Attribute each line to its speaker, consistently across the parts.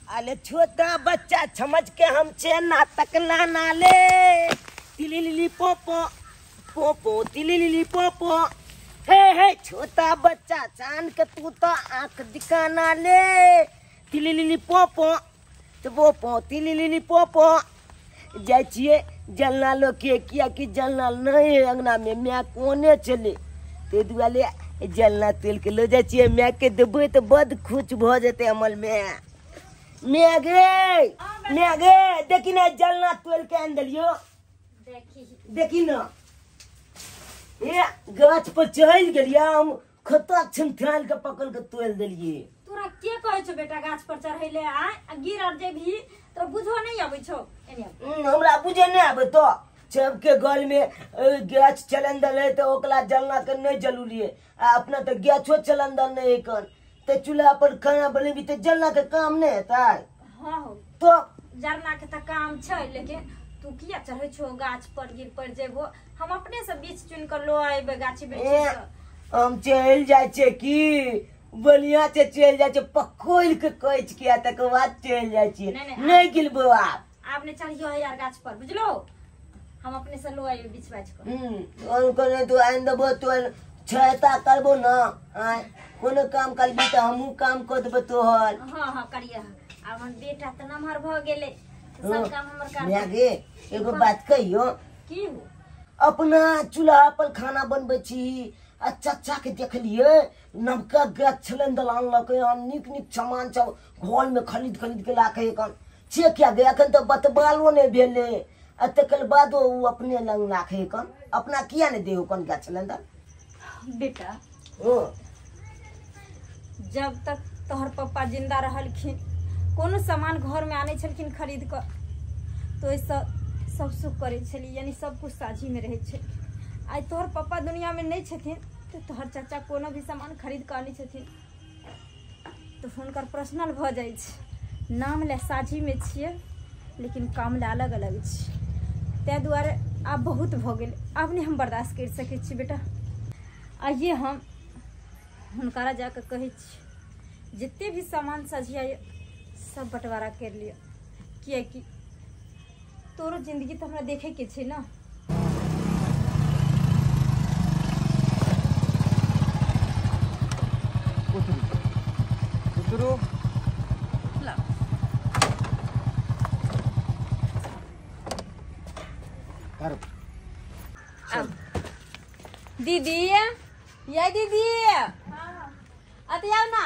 Speaker 1: अरे छोटा बच्चा समझ के हम छे नाटक ना नाले तिली लिली पोपो पोपो तिली लिली पोपो। हे हे छोटा बच्चा चांद के तू तो आंख दिखाना ले तिली लिली पोपो तो पोपो तिली लिली पोपो। जाइ छियै जलना लोग के किया कि जलना नहीं अंगना में my कोने चले ते दुआरे जलना तेल के लो जाइ छियै my के देबै तो बड खुश भ जेतै अमल में। मैं गे मैं गे देखी ना जलना तोल के आन देलियो देखी ना ये गाछ पर चढ़ गेलिया हम खता छन के पकड़ के तोल देलिए।
Speaker 2: तोरा के कहै छौ बेटा गाछ पर चढ़ैले आ गिर आर जेबही तोरा बुझो नहीं आबै छौ?
Speaker 1: हमरा बुझे नहीं आबै तो सबके गल में गाछ चलन दले तो ओकला जलना के नहीं जलूलिए आ अपना तो गाछो चलन दल नहीं कन ते चूल्हा पर खाना बनेबी ते जलना के काम नहीं हेतै।
Speaker 2: हां हो
Speaker 1: तो
Speaker 2: जलना के त काम छै लेकिन तू किया चढ़ै छौ गाछ पर गिर पड़ जेबो। हम अपने से बीछ चुन के लो आएबे गाछी वृक्ष से।
Speaker 1: हम चल जाय छै की बढ़िया से चल जाय छै पकोल के कहै छै किया तकर बाद चल जाय छै नहीं गिलबो आप
Speaker 2: आप ने चढ़ियो यार गाछ पर बुझलो हम अपने से लो आएबे बीछ बाछ के।
Speaker 1: और कोने तू आन देबो तो छयता करबो ना आय कोनो काम करबी त हमहू काम कर देबो तोहर।
Speaker 2: हां हां करिया आब हमर बेटा त नमहर भ गेलै सब काम हमर कर।
Speaker 1: मैं गे एगो बात कहियो
Speaker 2: की हो
Speaker 1: अपना चूल्हा पर खाना बनबै छी आ चचा के देखलिए नवका गाछ छलन दलान लके आ निक निक सामान सब घर में खरीद खरीद के लाके कन छे क्या गे अखन त बतबालो नै भेले आ तकर बाद उ अपने लंग राखे कन अपना किया ने देहो कन गाछ छलन दल।
Speaker 2: बेटा
Speaker 1: ओ
Speaker 2: जब तक तोहर पप्पा जिंदा रहलखिन कोनो सामान घर में आने छलखिन खरीद के तो ओहिसँ सब सुख करै छली यानी सब कुछ साझी में रहै छल। आइ तोहर पप्पा दुनिया में नहीं छथिन तो तोहर चाचा कोनो भी सामान खरीद के आनै छथिन तो हुनकर पर्सनल भऽ जाइ छै। नाम ले साझी में छियै लेकिन काम ले अलग अलग छै ताहि दुआरे आब बहुत भऽ गेल आब नहि हम बर्दाश्त करि सकै छी बेटा। आइए हम हुनकरा जाकऽ कहै छी जते भी सामान सझिया सब बंटवारा कर लिअ कियाकि तोरो जिंदगी तो हमरा देखे के छै ना।
Speaker 3: उतरू
Speaker 2: दीदी या दीदी अते आउ ना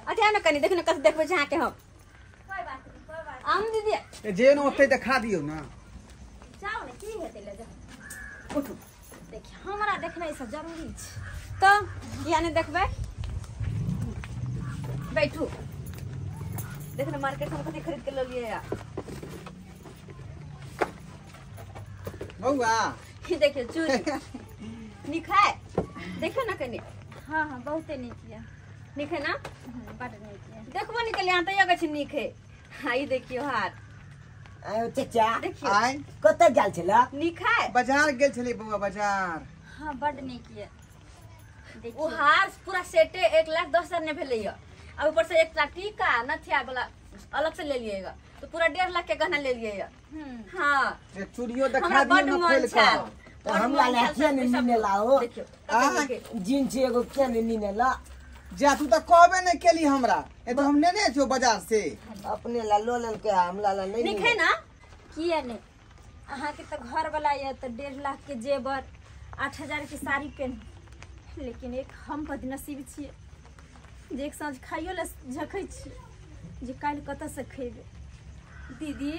Speaker 2: अते आउ ना कनी देख ना कस देखबै छै अहाँके हम। कोई बात नहीं कोई बात आम दीदी
Speaker 3: जे न ओते देखा दियौ ना
Speaker 2: जाओ ने की हेतै ले जाओ उठू। देखि हमरा देखनाइ सब जरूरी छै त किया ने देखबै बैठू
Speaker 4: देख ना मार्केट हम कथी खरीद के ललिए या
Speaker 3: बौआ
Speaker 4: ई देखियो चूड़ी नीक है देखियो ना कनी।
Speaker 2: हां हां बहुते नीक ये
Speaker 4: नीक है ना
Speaker 2: बड नीक ये
Speaker 4: देखबो निकल यहाँ त यगै छै नीक है। हां ई देखियो हार
Speaker 1: आयो चचा
Speaker 4: देखियो
Speaker 3: आय
Speaker 1: कत गेल छला
Speaker 4: नीक है
Speaker 3: बाजार गेल छली बौआ बाजार।
Speaker 2: हां बड नीक ये
Speaker 4: ओ हार पूरा सेटे 1,10,000 ने भेलै या आ ऊपर से एकटा टीका नथिया वाला अलग से ले लिएगा तो पूरा 1.5 लाख के गहना ले लिए। हां
Speaker 3: ए चूड़ियो देखा दियो ना खोल के
Speaker 1: तो हमरा ला किया ने नीने लाओ
Speaker 4: देखियो
Speaker 1: जींस एगो किया ने नीने ला
Speaker 3: जा तू त कहबे नै केली हमरा ए तो हम नेने छो बाजार से
Speaker 1: अपने ला लो लेल के हमरा ला नहीं
Speaker 4: नीक है ना
Speaker 2: किया ने अहाँ के त घर वाला ये त 1.5 लाख के जेवर 8,000 के साड़ी पहन लेकिन एक हम बदनसीब छियै जे एक साँझ खाइयो ले झखै छी जे काल्हि कतऽ से खेबै।
Speaker 4: दीदी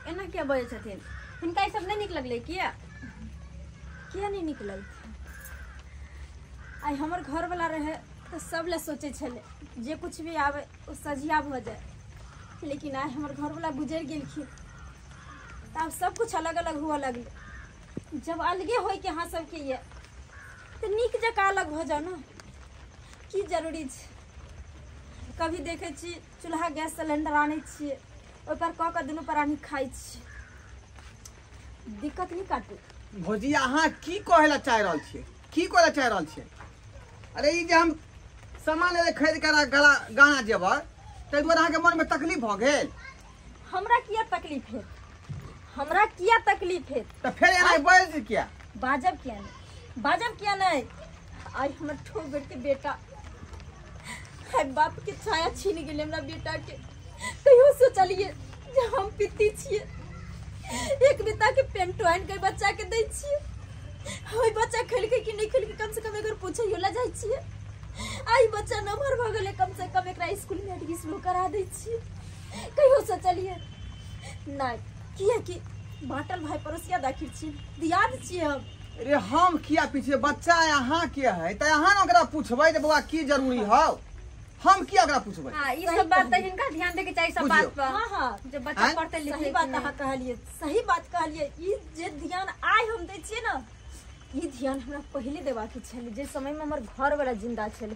Speaker 4: एना किया बजै छथिन हुनका ई सब नहि नीक लगलै किया
Speaker 2: किया नहीं नीक लगतै? आइ हमर घरवाला रहे तऽ सब ले सोचै छलै जे कुछ भी आबै ओ सझिया भऽ जाय लेकिन आइ हमर घरवाला गुजरि गेलखिन तऽ आब सब कुछ अलग अलग हुअ लगलै। जब अलगे होइके अहाँ सबके ये तऽ नीक जकाँ अलग भऽ जाउ ने की जरूरी छै? कभी देखै छी चूल्हा गैस सिलेंडर आनै छियै ओहिपर कऽ कऽ दुनू प्राणी खाइ छी दिक्कत नहीं काटू।
Speaker 3: भौजी अहाँ की कहै ला चाहि रहल छियै की कहै ला चाहि रहल छियै? अरे ई जे हम सामान ले खरीद के गला गाना जेवर ताहि दुआरे अहाँके मनमे तकलीफ भऽ गेल।
Speaker 2: हमरा किया तकलीफ हेत? हमरा किया तकलीफ हेत?
Speaker 3: तऽ फेर एना बाजि किया?
Speaker 2: बाजब किया नहि? बाजब किया नहि? आइ हमर ठोकर के बेटा, आइ बाप के छाया छीन गेलै हमरा बेटा के। कहियो सोचलिए जे हम पित्ती छियै, एक बिता के पेंटो आनि के बच्चा के दै छियै, ओहि बच्चा खेलकै कि नहि खेलकै कम से कम एकर पूछैयो ला जाइ छियै। आइ बच्चा नमहर भऽ गेलै, कम से कम एकरा स्कूल में एडमिशनो करा दै छियै। कहियो सोचलिए नहि, कियाकि बाटल भाई पड़ोसिया दाखिल छियै, दियाद छियै हम।
Speaker 3: अरे हम किया पीछे बच्चा अहाँ के है तऽ अहाँ ने ओकरा पूछबै जे बौआ की जरूरी हौ, हम किया ओकरा पूछबै?
Speaker 4: हां, ई सब बात तऽ हिनका ध्यान दे के चाही सब बात पर।
Speaker 2: हां हां,
Speaker 4: जे बच्चा पढ़ते लिखते।
Speaker 2: सही बात अहाँ कहलिए, सही बात कहलिए। ई जे ध्यान आइ हम दै छियै ने, ई ध्यान हमरा पहिले देबाक छलै, जे समय में हमर घर वाला जिंदा छलै।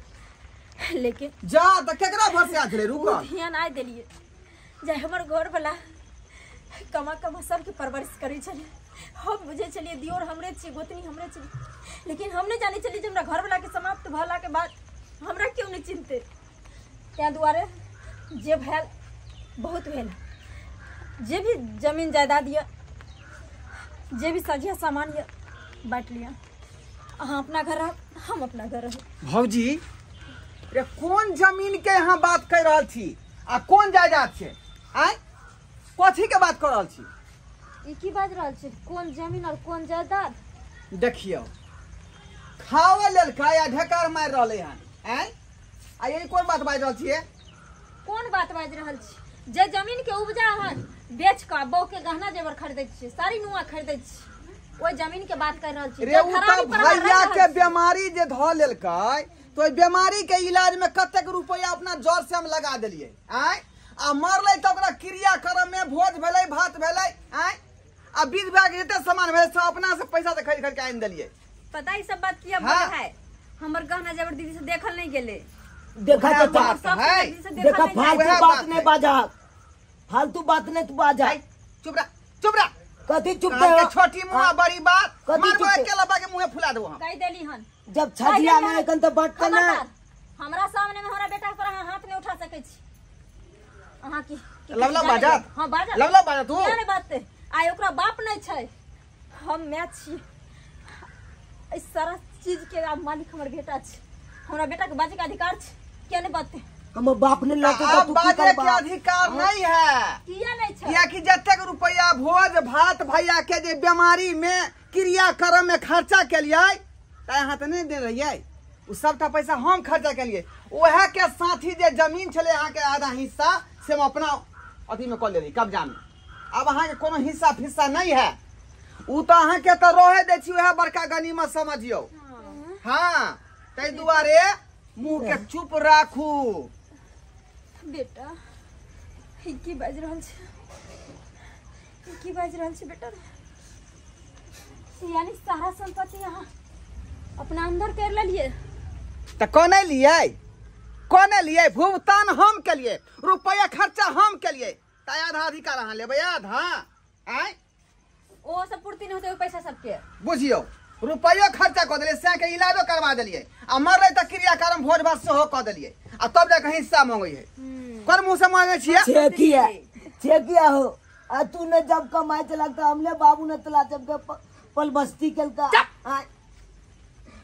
Speaker 2: लेकिन
Speaker 3: जा तऽ केकरा भरसा छलै? रुक,
Speaker 2: ध्यान आइ देलिए जे हमर घर वाला कमा कमा सबके परवरिश करै छलै। हम बुझै छलियै दियोर हमरे छियै, गोतनी हमरे छियै, लेकिन हम नहि जानै छलियै जे हमरा घरवला के समाप्त भेला के बाद हमरा केओ नहि चिन्हतै। ताहि दुआरे जे भेल बहुत भेल, जे भी जमीन जायदाद यऽ, जे भी सझिया सामान यऽ, बाँटि लिअ। अहाँ अपना घर रहब, हम अपना घर रहब।
Speaker 3: भौजी रे, कोन जमीन के अहाँ बात कर रहल छी आ कोन जायदाद छै? आँय, कथी के बात कर रहल छी?
Speaker 2: ई की बाजि रहल छी? कोन जमीन और कोन जायदाद?
Speaker 3: देखियौ, खावे लेलकै आ ढेकार मारि रहलै हन। आँय, आ ई कोन बात बाजि रहल छियै?
Speaker 2: कोन बात बाजि रहल छी? जे जमीन के उपजा हन बेच कऽ बहू के गहना जेवर खरीदै छियै, साड़ी नुआ खरीदै छियै, ओहि जमीन के बात कर रहल छी।
Speaker 3: रे उ तऽ भैया के बीमारी जे धऽ लेलकै तो ओहि बीमारी के इलाज में कतेक रुपया अपना जर से हम लगा देलियै। आँय, आ मरलै तऽ ओकरा क्रियाक्रम में भोज भेलै, भात भेलै, आँय, आ बीज भए के जते सामान भेलै सब अपना से पैसा से खरीद खरीद के आनि देलियै।
Speaker 4: पता ई सब बात किया बोले है? हमर गहना जेवर दीदी से देखल नहीं गेलै।
Speaker 1: देखा चाचा, देखा फालतू बात नहीं बाजा, फालतू बात नहीं तू बाजा।
Speaker 3: चुप रह, चुप रह।
Speaker 1: कथी चुप रह?
Speaker 3: छोटी मुंह बड़ी बात, मारबो अकेला बाके मुंह फुला देबो हम।
Speaker 2: कहि देली हन
Speaker 1: जब छजिया में कन त बटत ना।
Speaker 2: हमरा सामने में हमरा बेटा पर अहाँ हाथ नहीं उठा सकै छी। अहाँ की
Speaker 3: लवला बाजा?
Speaker 2: हां बाजा,
Speaker 3: लवला बाजा तू
Speaker 2: किया नहीं बाजते? आइ ओकरा बाप नहीं छै, हम my छी। एहि सारा चीज के आब मालिक हमर बेटा छै, हमरा बेटा के बाजे के अधिकार छै, किया नहीं बाजते?
Speaker 1: हमर बाप ने लाते त तू
Speaker 3: बाजे के अधिकार नहीं है।
Speaker 2: किया नहीं छै?
Speaker 3: किया कि जतेक रुपया भोज भात भैया के जे बीमारी में क्रियाक्रम में खर्चा केलियै त अहाँ त नहीं दे रहियै, उ सबटा पैसा हम खर्चा केलियै। ओहे के साथी जे जमीन छलै अहाँ के आधा हिस्सा से हम अपना अथी में कऽ लेली कब्जा में। अब अहाँ के कोनो हिस्सा फिस्सा नहीं है, उ तऽ अहाँ के तऽ रहे दै छी, वएह बड़का गनीमत समझियौ। हाँ, ताहि दुआरे मुँह के चुप राखू।
Speaker 2: बेटा, ई की बाजि रहल छै? ई की बाजि रहल छै बेटा? यानी सारा संपत्ति अहाँ अपना अंदर कर लेलिए?
Speaker 3: तऽ कोने लियै, कोने लियै? भुगतान हम केलियै, रुपया खर्चा हम केलियै, तऽ आधा अधिकार अहाँ लेबै आधा। आँय,
Speaker 4: ओ सब पूर्ति नहीं होते ओ पैसा सबके।
Speaker 3: बुझियौ, रुपयो खर्चा कऽ देलियै, सएह के इलाजो करवा देलियै, आ मरलै तऽ क्रियाक्रम भोज भात सेहो कऽ देलियै, आ तब जाके हिस्सा मांगै है। कोन मुँह से मांगै छियै?
Speaker 1: छे किया, छे किया हो? आ तू ने जब कमाए चला त हमने बाबू ने तला जब के पल बस्ती केलका,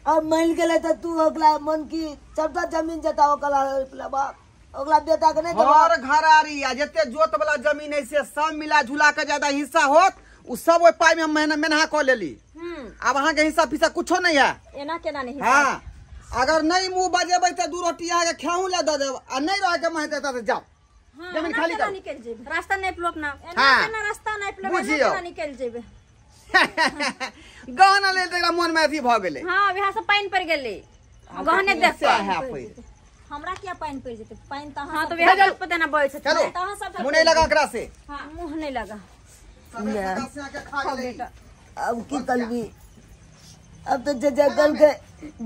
Speaker 1: अब मिल गेलै त तू ओकरा मन की सबटा जमीन जता ओकरा बाप ओकरा बेटा के नहीं देबा।
Speaker 3: घर घरारी आ जते जोत वाला जमीन है से सब मिला जुला के ज्यादा हिस्सा होत, उ सब ओहि पाई में हम मेहना कऽ लेली। अब अहाँ के हिस्सा फिस्सा कुछो नहीं है।
Speaker 2: एना केना नहीं?
Speaker 3: हाँ, अगर नहीं मुँह बजेबै तऽ दू रोटी अहाँ के खेहू ला दऽ देब, आ नहीं रहे के महते तऽ जाओ जमीन खाली करू,
Speaker 2: निकल जेबै,
Speaker 4: रास्ता नहीं पलो अपना।
Speaker 2: एना केना रास्ता नहीं पलो, एना केना निकल जेबै?
Speaker 3: गहना लेल तऽ मन में अथी भऽ गेलै।
Speaker 4: हां, वएह सब पानि पड़ि गेलै, गहने देख
Speaker 3: के
Speaker 2: हमरा किया पानि पड़ि जेतै? पानि तऽ
Speaker 4: हां, तऽ वएह पता ना बहै छै।
Speaker 3: चलो, मुँह नहीं लगा एकरा से।
Speaker 2: हां, मुँह नहीं लगा।
Speaker 1: अब की करबी? अब तो चाचा कल के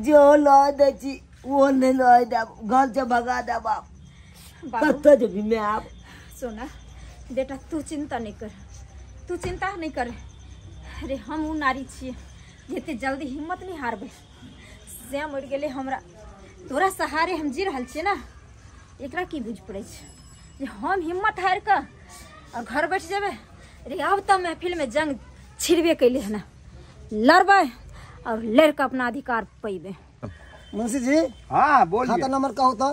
Speaker 1: जो लऽ दै छी वो नहीं लऽ देब, घर से भगा देब। आप कतऽ जेबी मैं? आप
Speaker 2: सोना बेटा, तू चिंता नहीं कर, तू चिंता नहीं कर। अरे हम उ नारी छियै जते जल्दी हिम्मत नहीं हारबै। से मरि गेलै हमरा, तोरा सहारे हम जी रहल छियै ना, एकरा की बुझ पड़ै छै? जे हम हिम्मत हारि कऽ और घर बैठ जेबै। रे अब तऽ महफिल में जंग छिड़बे कैले है ना, लड़बै और लड़ के अपना अधिकार पैबे।
Speaker 5: मुंशी जी
Speaker 6: हाँ बोलिए।
Speaker 5: खाता नंबर कहू तो।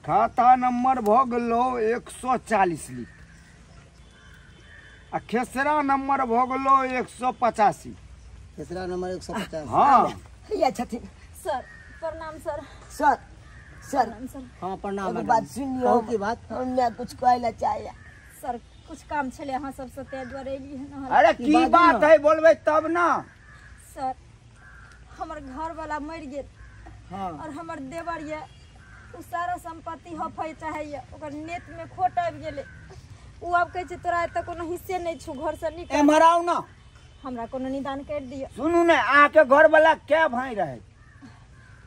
Speaker 6: खाता नंबर भ गेलो 140 लिख आ खेसरा नंबर भ गेलो 185।
Speaker 5: खेसरा नंबर 185।
Speaker 6: हाँ
Speaker 1: ये छथिन
Speaker 2: सर। प्रणाम सर।
Speaker 1: सर सर
Speaker 5: हाँ प्रणाम।
Speaker 1: एगो बात सुन लियो।
Speaker 5: की बात?
Speaker 1: हमरा कुछ कहला चाहिए
Speaker 2: सर। कुछ काम छले अहाँ सबसे ते दुआरे एली हन।
Speaker 6: अरे की बात है बोलबे तब ना।
Speaker 2: सर हमर घर वाला मर गेल। हाँ। और हमर देवर ये उ सारा संपत्ति हफै चाहैया, ओकर नेत में खोट आबि गेलै। उ आब कहै छै तोरा एतऽ कोनो हिस्से नहि छौ, घर से निकल।
Speaker 6: एम्हर आउ ना,
Speaker 2: हमरा कोनो निदान कर दिअ।
Speaker 6: सुनू ने, अहाँके घर वाला कै भाई रहे?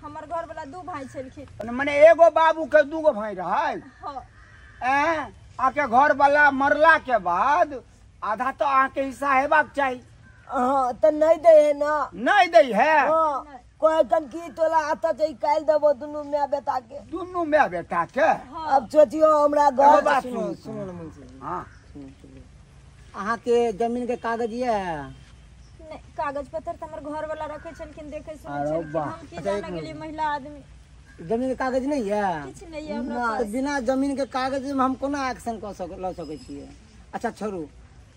Speaker 2: हमर घर वाला 2 भाई छलखिन।
Speaker 6: मने एगो बाबू के 2 गो भाई रहे?
Speaker 2: हाँ।
Speaker 6: अहाँके घर वाला मरला के बाद आधा तो अहाँके हिस्सा हेबाक चाही।
Speaker 1: हाँ तो नहीं दे है ना।
Speaker 6: नहीं दे है।
Speaker 1: हाँ। कोई कन की तोला आता चाहिए काल देबो दुनू my बेटा के।
Speaker 6: दुनू my बेटा के?
Speaker 1: हाँ। अब सोचियो हमरा घर।
Speaker 5: सुनो सुनो ना मुंशी जी।
Speaker 6: हाँ
Speaker 5: अहाँ के जमीन के कागज ये है?
Speaker 2: नहीं, कागज पत्र तो हमर घर वाला रखे छलखिन, देखे सुने छलखिन। हम की जाने गेलिए महिला आदमी।
Speaker 5: जमीन के कागज नहीं है?
Speaker 2: किछ नहीं है हमरा पास।
Speaker 5: तो बिना जमीन के कागज में हम कोना एक्शन क सक ल सकै छियै? अच्छा छोड़ू,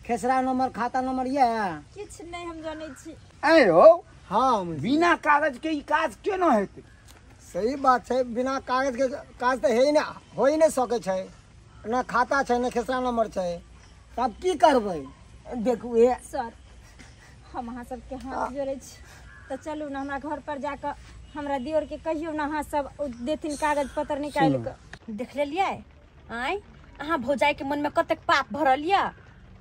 Speaker 5: खेसरा नंबर खाता नंबर ये है?
Speaker 2: किछ नहीं हम जानै छी।
Speaker 6: ऐ हो।
Speaker 5: हाँ
Speaker 6: बिना कागज के ई काज केना हेतै?
Speaker 5: सही बात छै, बिना कागज के काज तऽ हे ना, हो ही नहीं सकै छै। ना खाता छै ना खेसरा नंबर छै, तब की करबै?
Speaker 1: देखू हे
Speaker 2: सर, हम अहाँ सबके हाथ जोड़ै छी तऽ चलू ने हमरा घर पर जाकऽ हमरा दियोर के कहियो ना अहाँ सब देथिन कागज पत्र निकालि कऽ।
Speaker 4: देख लेलियै आँय, अहाँ भौजाई के मन में कतेक पाप भरल यऽ।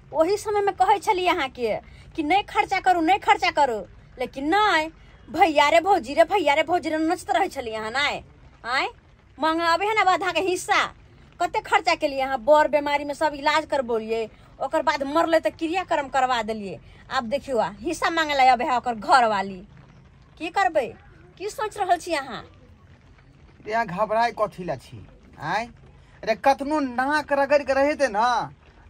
Speaker 4: ओही समय में कहै छलियै अहाँके कि नहीं खर्चा करू नहीं खर्चा करू, लेकिन नहीं, भैया रे भौजी रे भैया रे भौजी रे नचत रहै छलियै अहाँ। नहीं आँय, मांगा अबे है ना बाधा के हिस्सा। कते खर्चा केलियै अहाँ, बर बीमारी में सब इलाज करबोलियै, ओकर बाद मरलै तऽ क्रियाक्रम करवा देलियै। आब देखियौ आ हिस्सा मांगे ला अबे है ओकर घर वाली। की करबै, की सोच रहल छी अहाँ?
Speaker 3: यहाँ घबराय कथी ला छी आँय? अरे कतनो नाक रगड़ के रहते ना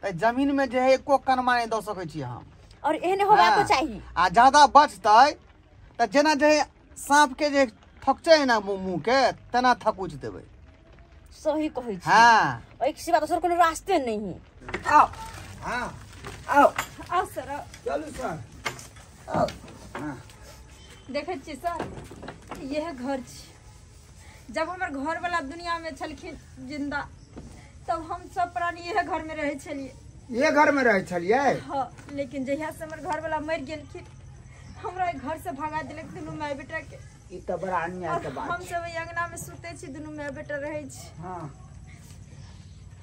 Speaker 3: तऽ जमीन में जे है एको कनमा नहीं दऽ सकै छी हम।
Speaker 4: और एहने होबाको चाही।
Speaker 3: आ ज्यादा बचतै तऽ जेना जे साँप के जे थकचै ना मुँह के तेना थकुच देबै।
Speaker 4: सही कहै छी।
Speaker 3: हाँ
Speaker 4: ओहिके सिवा दोसर कोनो रास्ते नहीं है।
Speaker 6: आओ हाँ आओ
Speaker 2: आओ सर आओ।
Speaker 6: चलू सर
Speaker 1: आओ।
Speaker 6: हाँ
Speaker 2: देखै छी सर, यह घर छी। जब हमर घर वाला दुनिया में छलखिन जिंदा तब हम सब प्राणी यह घर में रहै छलियै।
Speaker 6: ये घर में रहै छलियै?
Speaker 2: हाँ, लेकिन जहिया से हमर घर वाला मरि गेलखिन हमरा घर से भगा देलक दुनू my बेटा के।
Speaker 6: ई तऽ बड़ा अन्याय के बात।
Speaker 2: हम सब एहि अंगना में सुते छी, दुनू my बेटा रहै छी।
Speaker 6: हाँ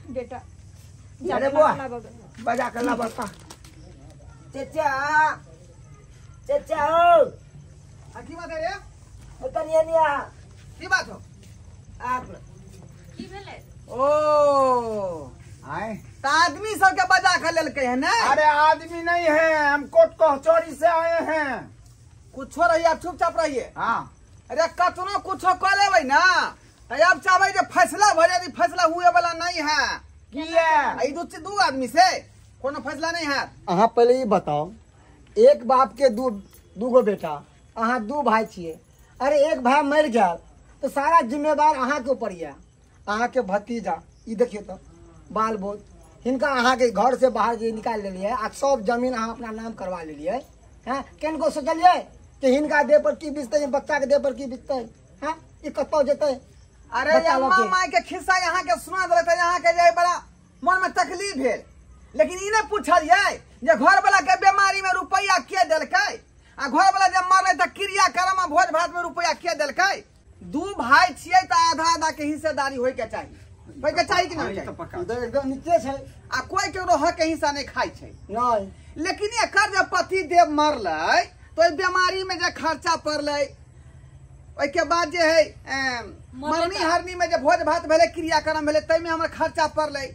Speaker 2: बेटा
Speaker 6: अरे बुआ बजा के ला बता।
Speaker 1: चचा चचा हो।
Speaker 3: की बात है रे?
Speaker 1: कनिया निया
Speaker 3: की बात हो?
Speaker 1: आप
Speaker 4: की भेलै?
Speaker 3: ओ
Speaker 6: आए
Speaker 3: त आदमी सबके बजा के लेलकै है ना?
Speaker 6: अरे आदमी नहीं है, हम कोर्ट कचहरी से आए हैं।
Speaker 3: कुछो रहिए आप चुपचाप रहिए।
Speaker 6: हाँ
Speaker 3: अरे कतनो कुछो कह लेबै ना त अब चाहबै जे फैसला भ जाय, फैसला हुए वाला नहीं है।
Speaker 6: किया?
Speaker 3: ई दू आदमी से कोनो फैसला नहीं है।
Speaker 5: अहाँ पहले ई बताओ, एक बाप के दू गो बेटा, अहाँ 2 भाई छियै। अरे एक भाई मर गया तो सारा जिम्मेदार अहाँ के ऊपर यऽ। अहाँ के भतीजा ई देखियौ तऽ बाल बोध, हिनका अहाँ के घर से बाहर जे निकालि लेलियै आ सब जमीन अहाँ अपना नाम करवा लेलियै। हैं केनको सोचलियै कि हिनका देह पर की बिततै, बच्चा के देह पर की बिततै? हैं ई कतौ जेतै?
Speaker 3: अरे अम्मा माय के खिस्सा यहाँ के सुना देलक तऽ यहाँ के जे बड़ा मन में तकलीफ भेल, लेकिन ई नहि पूछलियै जे घर वाला के बीमारी में रुपया के देलकै आ घर वाला जब मरलै तऽ क्रियाक्रम आ भोज भात में रुपया के देलकै। 2 भाई छियै तऽ आधा आधा के हिस्सेदारी होय के चाही, होय के चाही कि नहीं?
Speaker 5: चाही एकदम नीचे छै
Speaker 3: आ कोई केकरो हक के हिस्सा नहीं खाइ छै।
Speaker 5: नहीं,
Speaker 3: लेकिन एकर जब पति देव मरलै तो बीमारी में जे खर्चा पड़लै, ओहिके बाद जे है मरनी हरनी में जे भोज भात भेलै क्रियाक्रम भेलै ताहिमे हमर खर्चा पड़लै,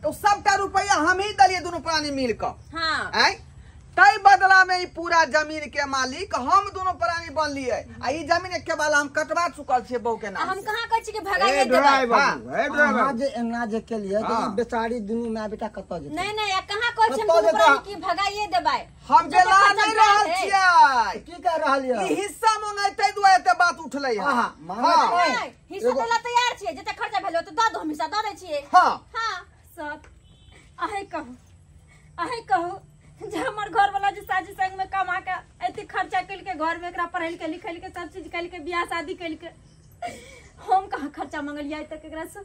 Speaker 3: तो सबटा रुपया हम ही देलियै दुनू प्राणी मिल कऽ।
Speaker 4: हाँ
Speaker 3: आँय तै बदला में ई पूरा जमीन के मालिक हम दोनों प्राणी बनलिए आ ई जमीन के वाला हम कटवा चुकल छियै बहू के नाम
Speaker 4: हम
Speaker 3: से।
Speaker 4: कहाँ कहै छी कि भगाइए
Speaker 6: ए
Speaker 4: देबै
Speaker 6: ड्राइवर बाबू, ए ड्राइवर
Speaker 5: अहाँ जे एना जे केलियै तऽ ई बेचारी दुनू माय बेटा कतऽ जेतै?
Speaker 4: नहीं नहीं कहाँ कहै छी हम
Speaker 5: कतऽ
Speaker 4: दुनू
Speaker 5: जेतै?
Speaker 4: प्राणी कि भगाइए देबै।
Speaker 3: हम
Speaker 4: जते
Speaker 3: बेला
Speaker 4: खर्चा
Speaker 3: नहीं रहल
Speaker 4: भेल है।
Speaker 3: छियै।
Speaker 5: की कह रहल यऽ?
Speaker 3: ई हिस्सा मंगै तै दुआरे एते बात उठलै हँ।
Speaker 5: आहा, मांगत
Speaker 3: हाँ।
Speaker 5: नहि।
Speaker 4: नहीं, हिस्सा
Speaker 5: एगो-
Speaker 4: दै ला तैयार छियै, जते खर्चा भेल ओते दऽ दो, हम हिस्सा दऽ दै छियै।
Speaker 3: हाँ।
Speaker 4: हाँ।
Speaker 2: सर अहें कहू, अहें कहू जे हमर घर वाला जे साजी संग में कमा के एते खर्चा कइल के घर में एकरा पढ़ेल के लिखेल के सब चीज कइल के बियाह शादी कइल के हम कहाँ खर्चा मंगलियै तक एकरा से?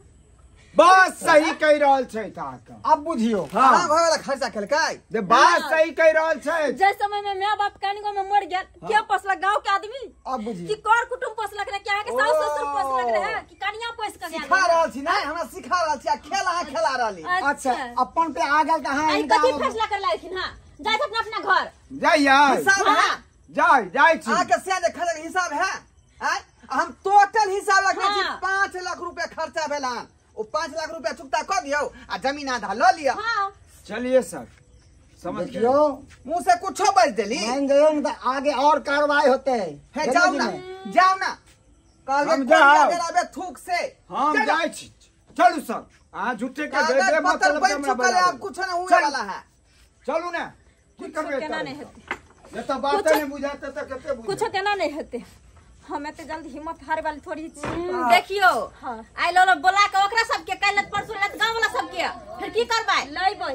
Speaker 6: बात सही कहि रहल छै अहाँके।
Speaker 5: अब बुझियो।
Speaker 6: हाँ।
Speaker 3: अहाँ घर वाला खर्चा केलकै?
Speaker 6: जे बात सही कहि रहल छै।
Speaker 2: जे समय में my बाप कनिगो में मर गेल, के पोसलक गांव के आदमी?
Speaker 5: अब बुझियो।
Speaker 2: कि कर कुटुंब पोसलक रहे, कि अहाँ के सास ससुर पोसलक रहे, कि कनिया पोस के गेल?
Speaker 3: सिखा रहल छी नै, हमरा सिखा रहल छी आ खेल अहाँ खेला रहली।
Speaker 5: अच्छा अपन पे आ गेल तऽ अहाँ
Speaker 4: आई
Speaker 5: हिनका
Speaker 4: कथी फैसला कर लायथिन? हां जाय अपना अपना घर
Speaker 6: जाइयै।
Speaker 3: हिसाब है?
Speaker 6: जाय जाय छी।
Speaker 3: अहाँ के से जे खर्चा के हिसाब है? आँय? हम टोटल हिसाब रखने छी,
Speaker 4: हाँ।
Speaker 3: 5 लाख रुपया खर्चा भेल हन। ओ 5 लाख रुपया चुकता कऽ दियौ आ जमीन आधा लऽ लिअ।
Speaker 4: हाँ।
Speaker 6: चलिए सर, समझ
Speaker 5: देखियौ।
Speaker 3: मुँह से कुछो बज देली।
Speaker 5: मान जइयौ ने तऽ आगे और कार्रवाई होतै।
Speaker 3: हे जाउ ना, जाउ ना। कहलकै
Speaker 6: हम जाउ।
Speaker 3: कोन जराबे थूक से।
Speaker 6: हम जाइ छी। चलू सर, अहाँ झूठे के
Speaker 3: कागज
Speaker 6: बे
Speaker 3: पत्तर
Speaker 6: मतलब
Speaker 3: बनि
Speaker 6: हमरा
Speaker 3: चुकल है,
Speaker 6: बजा
Speaker 3: आब
Speaker 6: देबै।
Speaker 3: कुछो नहि हुए
Speaker 6: चलू।
Speaker 3: वाला है।
Speaker 6: चलू ने, की
Speaker 2: कुछो
Speaker 6: करबै
Speaker 2: केना
Speaker 6: तऽ?
Speaker 2: नहि हेतै।
Speaker 6: जतऽ बाते नहि बुझाते तऽ कते बुझाते?
Speaker 2: कुछो केना नहि हेतै। हम एते जल्दी हिम्मत हारे वाली थोड़ी छी।
Speaker 4: देखियो।
Speaker 2: हाँ।
Speaker 4: आइ लो बोला के ओकरा सबके काल्हि लत परसू लत गांव वाला सबके फिर की करबै?
Speaker 2: लैबै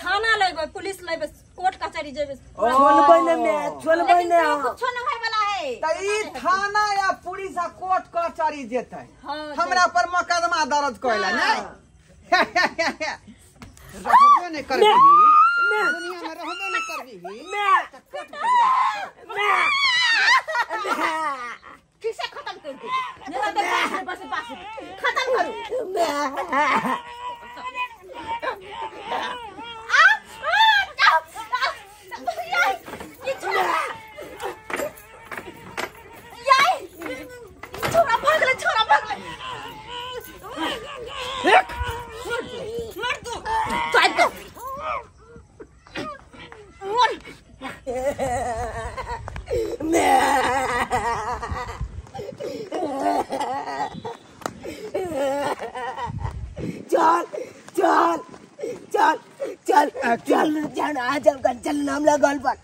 Speaker 2: थाना, लैबै पुलिस, लैबै कोर्ट कचहरी जेबै।
Speaker 1: छोलबै ने मैं, छोलबै
Speaker 4: लेकिन
Speaker 1: ने।
Speaker 4: तैयो कुछो न होय वाला है।
Speaker 3: तऽ ई थाना या पुलिस आ कोर्ट कचहरी जेतै।
Speaker 2: हाँ,
Speaker 3: हमरा पर मुकदमा दर्ज कइला नै। रहबे नहि करबिही। दुनिया में रहबे नहि करबिही।
Speaker 4: ठीक से खत्म कर दे। नहीं तो बस बस बस खत्म करू। आ आ ये छोड़ा याई छोड़ा भागले, छोड़ा भागले।
Speaker 6: एक
Speaker 4: मर तू चल तो मर।
Speaker 1: चल चल चल चल चल चल आ चल कर चल नाम लगा गल पर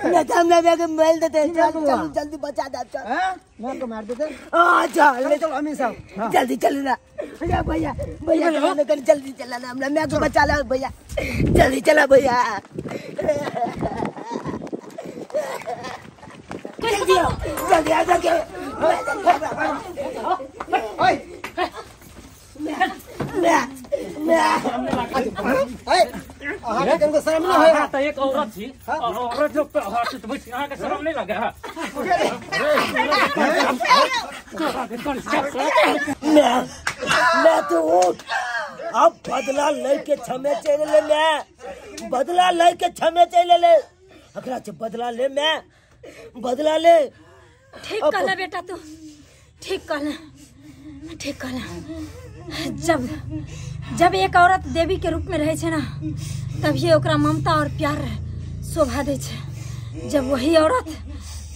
Speaker 1: न तो हम लगा के मेल देते। चल चल जल्दी बचा दे चल।
Speaker 6: हैं?
Speaker 5: मार को मार देते।
Speaker 1: हां चल
Speaker 5: चलो अमीन साहब
Speaker 1: जल्दी चल ना भैया भैया भैया कर जल्दी चला ना हमला मैं को बचा ला भैया जल्दी चला भैया। जल्दी आओ जल्दी आ जाके
Speaker 6: ओए
Speaker 1: मैं मैं
Speaker 5: ए अहाँ के कनको शरम नहि होय?
Speaker 7: अहाँ तऽ एक औरत छी, औरत लोग पे हाथ उठबै छी, अहाँके शरम नहि लगै है?
Speaker 1: मैं तो उठ अब बदला लेके क्षमे चले ले मैं बदला लेके क्षमे चले ले अकरा से बदला ले मैं बदला ले।
Speaker 2: ठीक कहला बेटा तू, ठीक कहला, ठीक कहला। जब जब एक औरत देवी के रूप में रहे छै ना तभी ओकरा ममता और प्यार शोभा दै छै। जब वही औरत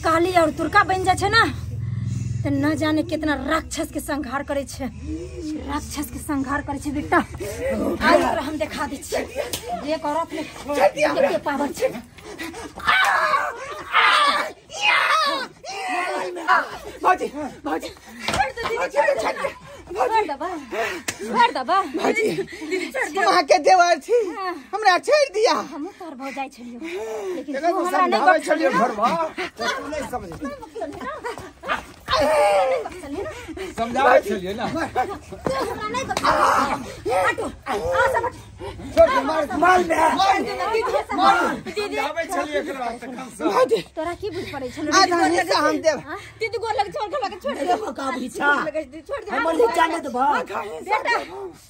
Speaker 2: काली और तुर्का बन जाय छै ना तो न जाने कितना राक्षस के संहार करे छै, राक्षस के संहार करे छै बेटा। आज ओकरा हम देखा दै छियै एक औरत में कते पावर छै।
Speaker 3: भौजी भौजी
Speaker 2: छोड़ दबा, छोड़ दबा।
Speaker 3: भौजी हम अहाँके देवर छी, हमरा छोड़ि दिया।
Speaker 2: हमहूँ तोहर भौजाइ छलियौ लेकिन
Speaker 6: केना
Speaker 2: तू
Speaker 6: तू
Speaker 2: हमरा नहि
Speaker 6: समझाबै
Speaker 2: बख्शलही
Speaker 6: छलियै
Speaker 2: ना।
Speaker 6: घरवा तऽ तू नहि समझ समझाबै छलियै ना।
Speaker 2: तू हमरा नहि बख्शलही। हटो, आ सब हटो।
Speaker 6: छोड़ दे, मार
Speaker 1: मार मैं
Speaker 6: समझाबै छलियै एकरा तखन से।
Speaker 3: भौजी
Speaker 2: तोरा की बुझ पड़ै छलो?
Speaker 3: आधा हिस्सा हम देब।
Speaker 2: दीदी गोर लग छोड़ के छोड़ दे।
Speaker 1: का नीचा
Speaker 2: छोड़ दे।
Speaker 1: हमर नीचा नहि देबह।
Speaker 2: बेटा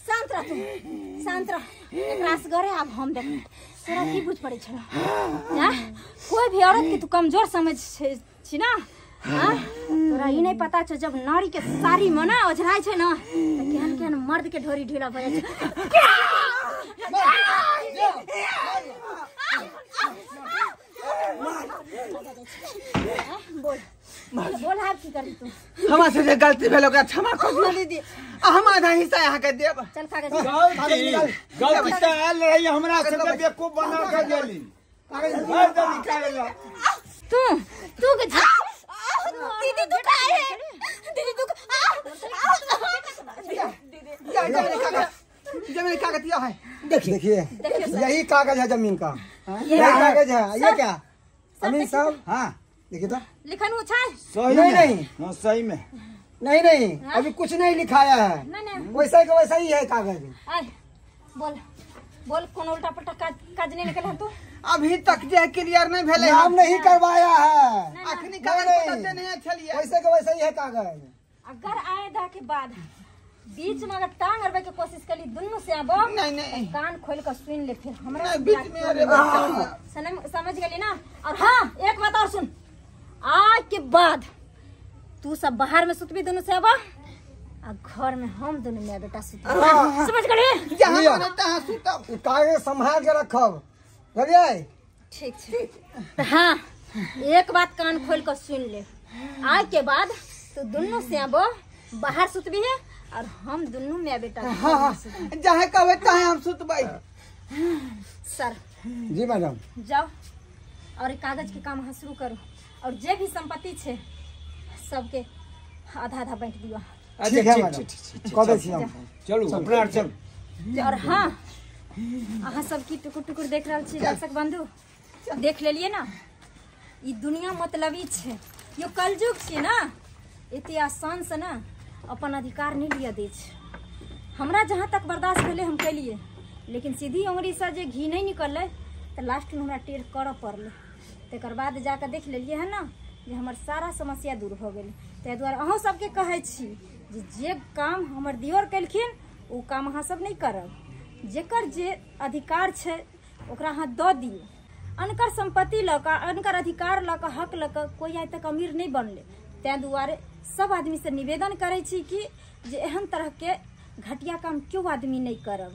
Speaker 2: शांत रह तू, शांत रह। एकरा असगरे आब हम देखबै। तोरा की बुझ पड़ै छलो? आँ? कोई भी औरत के तू कमजोर समझ छी ना? आँ? तोरा ई नहीं पता छौ जब नारी के साड़ी में ना ओझराय छै ना त केहन केहन मर्द के ढोरी ढीला भऽ जाइ छै। बोल बोल आब की करी तू?
Speaker 3: हमरा से जे गलती भेल ओकरा क्षमा कर दियौ दीदी, आ हम आधा हिस्सा अहाँ के देब।
Speaker 2: चल कागज
Speaker 6: गलती गलती तऽ आयल रही हमरा सबके बेवकूफ बना के गेली। भरि देली कागज।
Speaker 2: तू तू के
Speaker 4: दीदी तू काहे है? दीदी तू
Speaker 3: जमीन कागज यह है,
Speaker 5: देखिए यही कागज है जमीन का, यही कागज है। ये क्या अमीन साहब?
Speaker 6: हाँ
Speaker 5: देखिए तो
Speaker 2: लिखन हूँ छाई।
Speaker 6: सही
Speaker 5: नहीं
Speaker 6: में
Speaker 5: नहीं
Speaker 6: हाँ सही में
Speaker 5: नहीं नहीं अभी कुछ नहीं लिखाया है, वैसा का वैसा ही है कागज।
Speaker 2: बोल बोल कौन उल्टा पल्टा काज नहीं निकल तू?
Speaker 3: अभी तक जे क्लियर नहीं भेले,
Speaker 5: नाम नहीं करवाया है,
Speaker 3: अखनी कागज पता नहीं छलिए,
Speaker 5: वैसे का वैसा ही है कागज।
Speaker 2: अगर आए दा के बाद बीच में अगर टांग अड़बे के कोशिश करी दुनू से आबो
Speaker 3: नहीं नहीं
Speaker 2: कान खोल के सुन ले फिर हमरा
Speaker 3: बीच में। अरे
Speaker 2: समझ गेली ना? और हाँ एक बात और सुन, आज के बाद तू सब बाहर में सुतबी दुनू से आबो, आ घर में हम दुनू मियां बेटा सुतबी, समझ गेली?
Speaker 3: जहां मन तहां सुतब,
Speaker 5: कागज संभाल के रखब, बुझलिए?
Speaker 2: ठीक छै। हाँ एक बात कान खोल के सुन ले, आज के बाद तू दुनू से आबो बाहर सुतबी है और हम दुनू मियां बेटा।
Speaker 3: हाँ जहाँ कहबे तहाँ हम सुतबै।
Speaker 2: सर
Speaker 5: जी मैडम
Speaker 2: जाओ और कागज के काम अहाँ शुरू करू, और जे भी संपत्ति छे सबके आधा आधा बांट दियो।
Speaker 5: ठीक है मैडम, कह दै छी हम।
Speaker 6: चलू अपना आर चलू।
Speaker 2: और हाँ अहाँ सब की टुकुर टुकुर देख रहल छी दर्शक बंधु, देख लेलिए ना ई दुनिया मतलबी छे, यो कलयुग छे ना, एते आसान से ना अपन अधिकार नहीं लिया दै छै। हमरा जहाँ तक बर्दाश्त भेलै हम केलिए, लेकिन सीधी उंगली से जे घी नहीं निकललै तऽ लास्ट में हमरा टेढ़ करऽ पड़लै। तकर बाद जाकऽ देख लेलिए है ना जे हमर सारा समस्या दूर भऽ गेलै। ताहि दुआरे अहूँ सबके कहै छी जे जे काम हमर दियोर केलखिन ओ काम अहाँ सब नहीं करब, जेकर जे अधिकार छै ओकरा अहाँ दऽ दियौ। अनकर सम्पत्ति लऽ कऽ अनकर अधिकार लऽ कऽ हक लऽ कऽ कोइ आइ तक अमीर नहीं बनलै। ताहि दुआरे सब आदमी से निवेदन करै छी कि जे एहन तरह के घटिया काम क्यों आदमी नहीं करब।